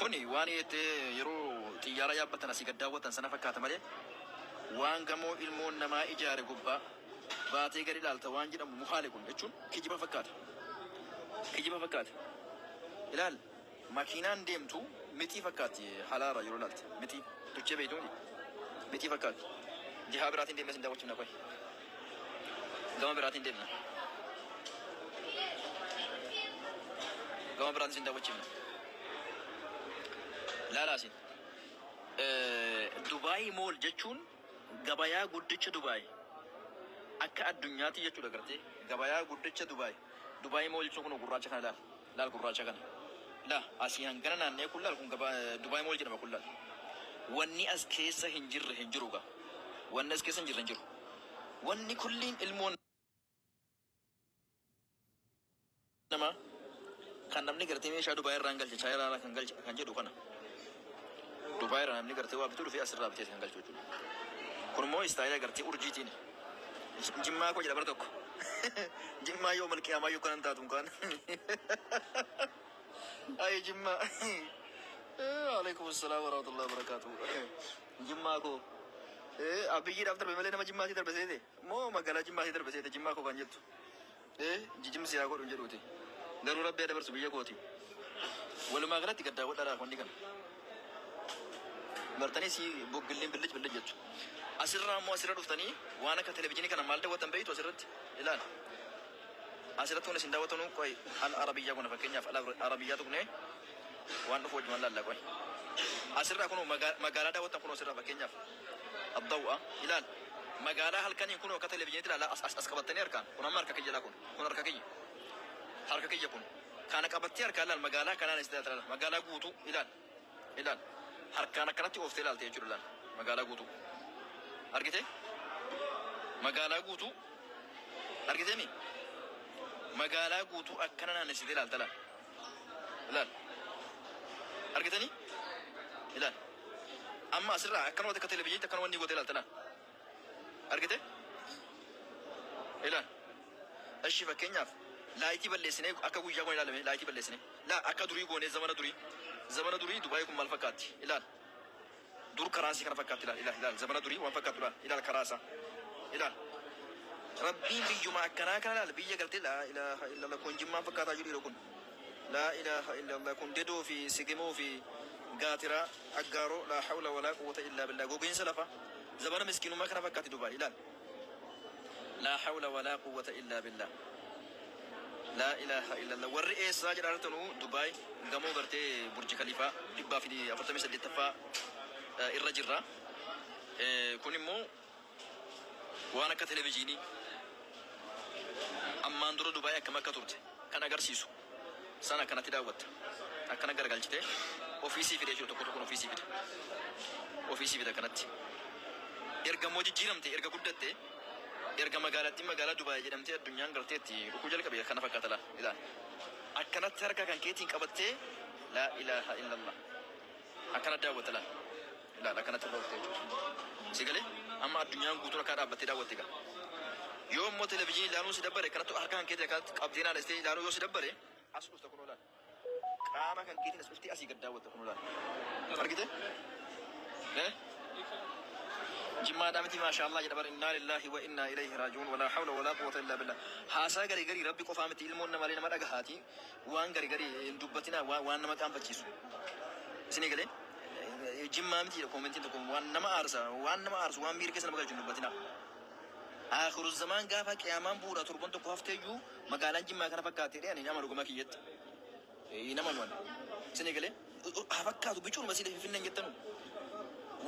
Kuni waan jettee yeroo xiyyaara yaabbatan asii gad daawwatan sana fakkaata malee waan gamoo ilmoon namaa ijaare gubbaa baatee gadi ilaalta waan jedhamu muhaale kun jechuun kijiba fakkaata. Kijiba fakkaata. Ilaal, makiinaan deemtu mixii fakkaatti halaarra yeroo ilaalte. Mixii tuchee beektuuni mixii fakkaatti. Jihaa biraatiin deemnee sin daawwachiifna qoy. Gama biraatiin deemna. Gama biraatiin sin daawwachiifna. Laalaa isin. Dubaay Mool jechuun gabayaa guddicha Dubaay. Akka addunyaatti jechuudha gartee. Gabayaa guddicha Dubaay. Dubaay Mool jechuun kun gurraacha kana laal. Laal gurraacha kana. La asii hangana naannee kun laal kun gabaa Dubaay Mool jedhama kun laal. Wanni as keessa hin jirre hin jiru gaa. Wanni as keessa hin jirre hin jiru. Wanni kulliin ilmoon namaa kan namni gartee meeshaa Dubaay irraa hin galche Chaayinaa irraa kan galche kan jedhu kana. Dubaay irraa namni gartee waa bituu dhufee asirraa bitee kan galchu jechuudha. Kun immoo istaayila gartee urjiitiin. Jimmaa koo jedha bara tokko. Jimmaa yoo malqiyaamaa yoo kanan taatu kaan. Ay Jimmaa. Alaikum assalam wa rahmatullahi wa barakatuh. Jimmaa koo. Abiyyiidhaaf darbe malee nama Jimmaatii darbe seete. Moo magaalaa Jimmaatii darbe seete Jimmaa koo kan jettu. Jijimsi haa godhu hin jedhuuti. Garuu Rabbi haa dabarsu biyya kooti. Walumaa galatti gad daawwadhaa wanni kana. Gartanii si boggilleen billic billic jettu. Asirraa immoo asirra dhuftanii waan akka televizyiinii kana maal daawwattan beektu asirratti ilaali. Asirratti kun isin daawwattanu qoy al arabiyyaa kuna fakkeenyaaf al arabiyyaa tuqnee waan dhufu wajjumaan laalla qoy. Asirraa kun magaalaa daawwattan kun asirraa fakkeenyaaf addaw'a ilaal. Magaalaa halkaniin kun akka televizyiiniitti ilaala as as as qabattanii harkaan kun amma harka kiyya kun kun harka kiyya harka kiyya kun kana qabattee harkaan ilaal magaalaa kanaan is ilaal magaalaa guutuu ilaal ilaal harkaan akkanatti ooftee ilaalte jechuudha ilaal magaalaa guutuu argite magaalaa guutuu argitee mi magaalaa guutuu akkana naannessitee ilaalta ilaal ilaal argitanii ilaal amma asirraa akkanumatti akka televizyiiniitti akkanuma inni gootee ilaalta ilaal argite ilaal. Ishi fakkeenyaaf laayitii balleessinee akka guyyaa kun ilaalame laayitii balleessinee laa akka durii goonee zamana durii Dubaay kun maal fakkaatti ilaal dur karaan isii kana fakkaatti ilaal ilaal ilaal zamana durii waan fakkaattu ilaal ilaal karaa isaa ilaal Rabbiin biyyuma akkanaa kana ilaal biyya galtee laa ilaaha illallah kun Jimmaan fakkaataa jiru yeroo kun laa ilaaha illallah kun dedoo fi sigimoo fi gaatiraa aggaaroo laa hawla walaa quwwata illaa billah gogiinsa lafa zamana miskiinummaa kana fakkaatti Dubaay ilaal laa hawla walaa quwwata illaa billah laa ilaaha illallah warri eessaa jedhaa jirtanu Dubaay gamoo gartee Burji Khaliifaa 148ffaa irra jirra. Kun immoo waan akka televizyiinii ammaan dura Dubaay akkam akka turte kan agarsiisu sana akkanatti daawwatta. Akkana garagalchitee ofiisii fide jechuudha tokko tokkoon ofiisii fida. Ofiisii fida kanatti. Erga immoo jijjiiramte erga guddatte erga magaalattiin magaalaa Dubaay jedhamtee addunyaan garteetti dhufuu jalqabe kana fakkaata laa ilaal. Akkanatti harka kan keetiin qabattee laa ilaaha illallah. Akkana daawwatta laal. Ilaal akkanatti irra oofte jechuudha. Si galee amma addunyaan guutuun akka dhaabbattee daawwatte egaa. Yoo immoo televizyiinii ilaaluun si dabbare akkanatti harka kan keetiin akkanatti qabdee naannessitee ilaaluu yoo si dabbare as dhufta kunoo laal. Qaama kan keetiin as dhuftee asii gad daawwatta kunoo laal. Argite? Jimmaadhaa miti maashaallah jedha bar innaa lillaahi wa innaa ilayhi raaji'uun walaa hawla walaa quwwata illaa billah. Haasaa garii garii Rabbi qofaa miti ilmoon namaalee nama dhagahaati waan garii garii hin dubbatinaa waan nama qaanfachiisu. Isinii galee Jimmaa miti jedha koomentiin tokko waan nama aarsa waan nama aarsu waan miira keessa nama galchu hin dubbatinaa. Akhiru zamaan gaafa qiyaamaan bu'uura torban tokko hafteeyyuu magaalaan Jimmaa kana fakkaatti jedhee ani nama dhuguma kiyyatti. Nama nuwan. Isinii galee haa fakkaatu bicuun masiila Finfinneen jettanu.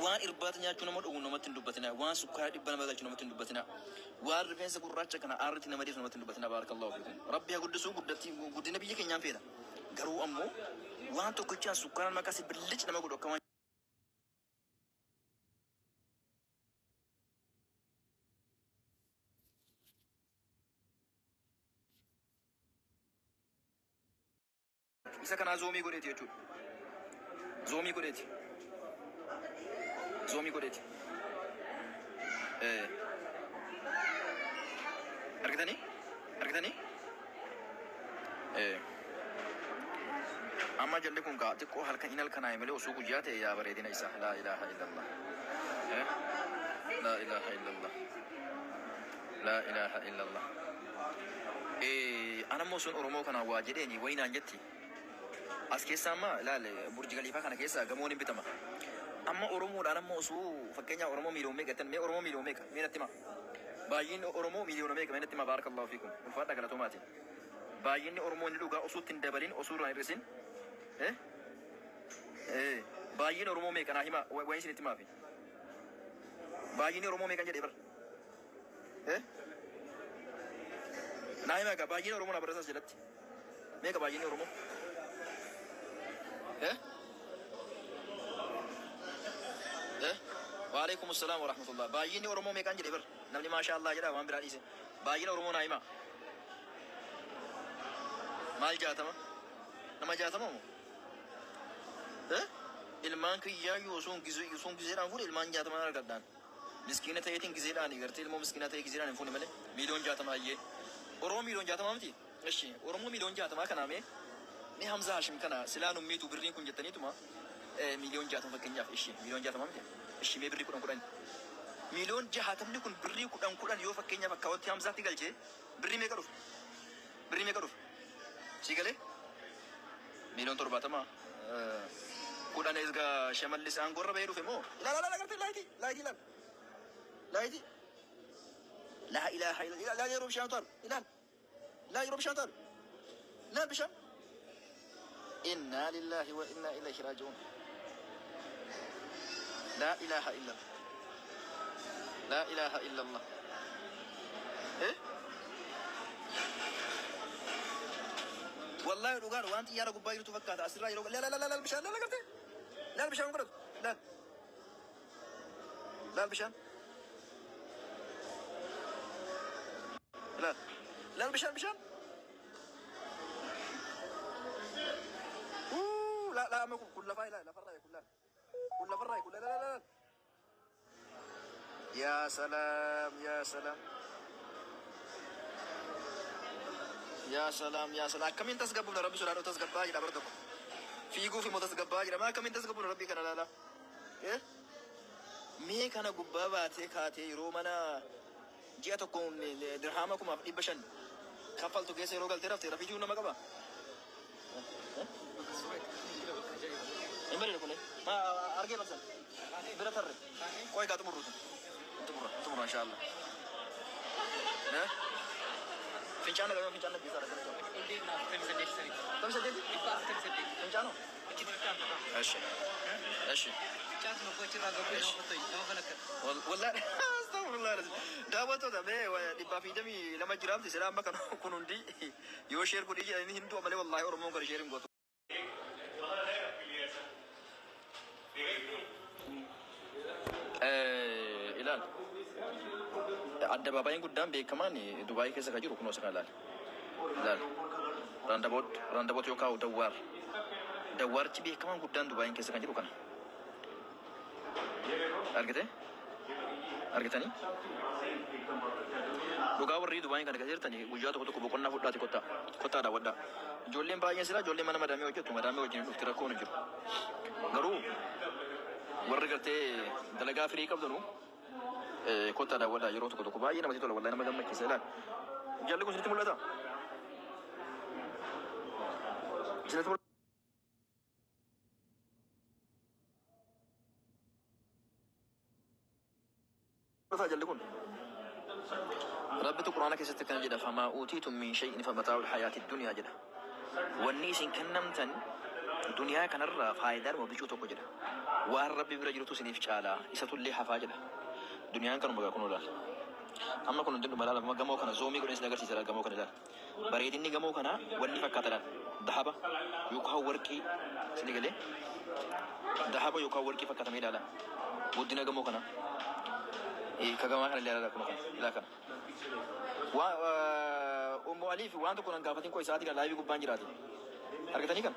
Waan irbaata nyaachuu nama dhugu namatti hin dubbatinaa. Waan sukkaara dhibba nama galchu namatti hin dubbatinaa. Waan rifeensa gurraacha kana aarritti nama deessu namatti hin dubbatinaa. Baarakallahu fiikum. Rabbi haa guddisuu guddatti guddina biyya keenyaan feena. Garuu ammoo waan tokkichaan sukkaara nama akkasii billic nama godhu akka waan isa kanaa zoomii godheeti jechuudha. Zoomii godheeti. Zoomii godheeti. Argitanii? Argitanii? Amma jalli kun gaa xiqqoo halkan in halkanaa'e malee osoo guyyaa ta'e yaa bareedina isaa. Laa ilaaha illallah. Eh? Laa ilaaha illallah. Laa ilaaha illallah. Anammoo sun Oromoo kanaan waa jedheeni wayinaan jetti. As keessa amma ilaal, Burji Galiifaa kana keessa gamoon hin bitama. Amma Oromoodhaan amma osoo fakkeenyaaf Oromoo miiliyoon meeqa jettan, mee Oromoo miiliyoon meeqa mee natti hima. Baay'inni Oromoo miiliyoona meeqa mee natti hima, baarakallahu fiikum. Ulfaadha, galatoomaati. Baay'inni Oromoo inni dhugaa osoo ittiin dabalin, osoo irraa hin hir'isin. Eh? Eh, baay'inni Oromoo meeqa naa hima, wayin isinitti himaafi. Baay'inni Oromoo meeqan jedhee bara. Eh? Naa hima egaa, baay'inni Oromoo na barreessas jalatti. Meeqa baay'inni Oromoo? Eh? Eh? Waalaikum assalam wa rahmatullah. Baay'inni Oromoo meeqan jedhee bara. Namni maashaa Allah jedha, waan biraa dhiise. Baay'ina Oromoo naa hima. Maal, 60? Nama 60 moo? Eh? Ilmaan kiyyaayyuu osoo gizeedhaan fuudhe ilmaan 60 argadhaan. Miskiina ta'eetiin gizeedhaan gartee ilmoo miskiina ta'e gizeedhaan hin fuune malee miiliyoon 60 hayyee. Oromoo miiliyoon 60 miti? Ishi, Oromoo miiliyoon 60 kanaa mee Hamza Hashim kana silaa nummiitu birriin kun jettaniituma miiliyoon 60 fakkeenyaaf, ishi, miiliyoon 60 miti? Ishi, mee birrii 10 10. Miiliyoon 60ni kun birrii 10 10 yoo fakkeenyaaf akkaawwatti Hamzaatti galchee birrii meeqa dhufa? Birrii meeqa dhufa? Si galee? Miiliyoon 70 10 erga Shamallis aangoorra bahee dhufe moo? Ilaala, ilaala, agartee laayitii, laayitii ilaala. Laayitii. Laa ilaaha illa, ilaala yeroo bishaan utaalu, ilaala. Laa yeroo bishaan utaalu. Laal bishaan. Innaa lillaahi wa innaa ilayhi raaji'uun. Laa ilaaha illallah. Laa ilaaha illallah. Eh? Wallahi dhugaan waan xiyyaara gubbaa jirtu fakkaata. Asirraa yeroo laal, laal, laal, bishaan laal, agartee? Laal bishaan godhatu. Laal. Laal bishaan. Laal. Laal bishaan, bishaan. Uu, la la, amma kun lafaa ilaali, lafarraa kun laal. Kun lafarraa kun laal, laal, laal. Yaa salaam, yaa salaam. Yaa salaam, yaa salaam. Akkamiin tasgabbuufna? Rabbi sodaadhu, tasgabbaa jedha bara tokko. Fiiguuf immoo tasgabbaa jedha. Maa akkamiin tasgabbuufna Rabbii kana laala? Eh? Mee kana gubbaa baatee kaatee yeroo mana ji'a tokko dirhaama 1500 kaffaltu keessa yeroo galtee rafte rafiituu nama qaba. Hin bareedu kun. Ma argee barsan. Bira tarre. Qoy gaa, xumurruutu. Xumurra, xumurra inshaallah. Eh? Fincaan dhaga'ame, fincaan dhaggeessaa dhaga'ame. Tamii saddeeti? Fincaanoo? Eshi. Eshi. Wallahi, astaghfirullah. Daawwattoota, mee 122 jiraamti sila amma kan kun hundi yoo share godhii jedhanii hin du'a malee, wallahi Oromoon kan share hin gootu. Ilaal. Addabaabaayeen guddaan beekamaan Dubaayii keessa kan jiru kunoo isa kana ilaali. Ilaal. Roundabout, roundabout yookaan dawwaar. Dawwaarichi beekamaan guddaan Dubaayiin keessa kan jiru kana. Argite? Argitanii? Dhugaa warri Dubaayiin kana keessa jirtanii guyyaa tokko tokko boqonnaa fudhaati kottaa. Kottaa daawwadhaa. Ijoolleen baay'een silaa ijoolleen mana madaamii hojjettu, madaamii wajjin dhufti, rakkoon hin jiru. Garuu warri gartee dalagaa firii qabdanu kottaa daawwadhaa yeroo tokko tokko, baay'ee namatti tola, wallahi nama gammachiisa. Ilaal. Jalli kun isinitti mul'ata? Isinitti mul'ata? Jalli kun. Rabbitu Quraana keessatti akkana jedha: "Famaa uutiitum min shay'in famataa'ul hayaati dunyaa" jedha. Wanni isin kennamtan duniyaa kanarraa faayidaadhuma bicuu tokko jedha. Waan Rabbi bira jirutu isiniif caalaa, isatullee hafaa jedha. Duniyaan kanuma gaa, kun ilaal. Amma kun hundi dhuma ilaala, gamoo kana zoom godhee isin agarsiisa, ilaal gamoo kana ilaal. Bareedinni gamoo kanaa wanni fakkaata, ilaal. Dahaba yookaan warqii isin galee, dahaba yookaan warqii fakkaatamee ilaala. Guddina gamoo kanaa. Ka gamaa kana illee ilaala, kun kana ilaa kana. Waa Ummu Aliif waan tokko nan gaafatin, koo isaatii kana live gubbaan jiraate. Argatanii kan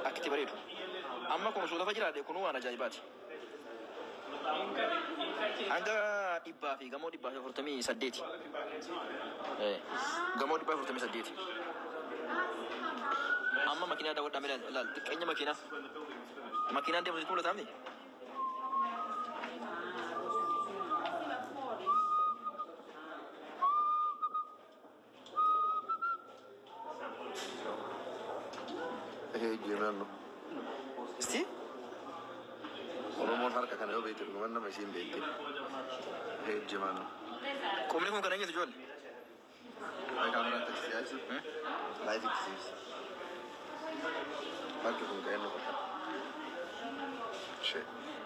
akkitti bareedu. Amma kun osoo lafa jiraate kunuu waan ajaa'ibaati. Hanga dhibbaa fi gamoo 148. Gamoo 148. Amma makiinaa daawwadhaa ilaal ilaal xiqqeenya makiinaa. Makiinaan deemu sitti mul'ata miti? Ejjimannu. Isti? Oromoon harka kana yoo beekte dhuguman nama isiin beekte. Ejjimannu. Qubni kun kan eenyutu ijoollee? Kaameraan taksii yaasu. Live itti siibsi. Harki kun kan inni fakkaata.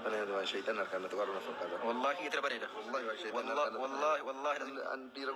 Ani waan shaytan harkaan na tuqaru na fakkaata. Wallaahi itti bareeda. Wallahi waan shaytan Wallahi harkaan na wallahi wallahi. An dhiira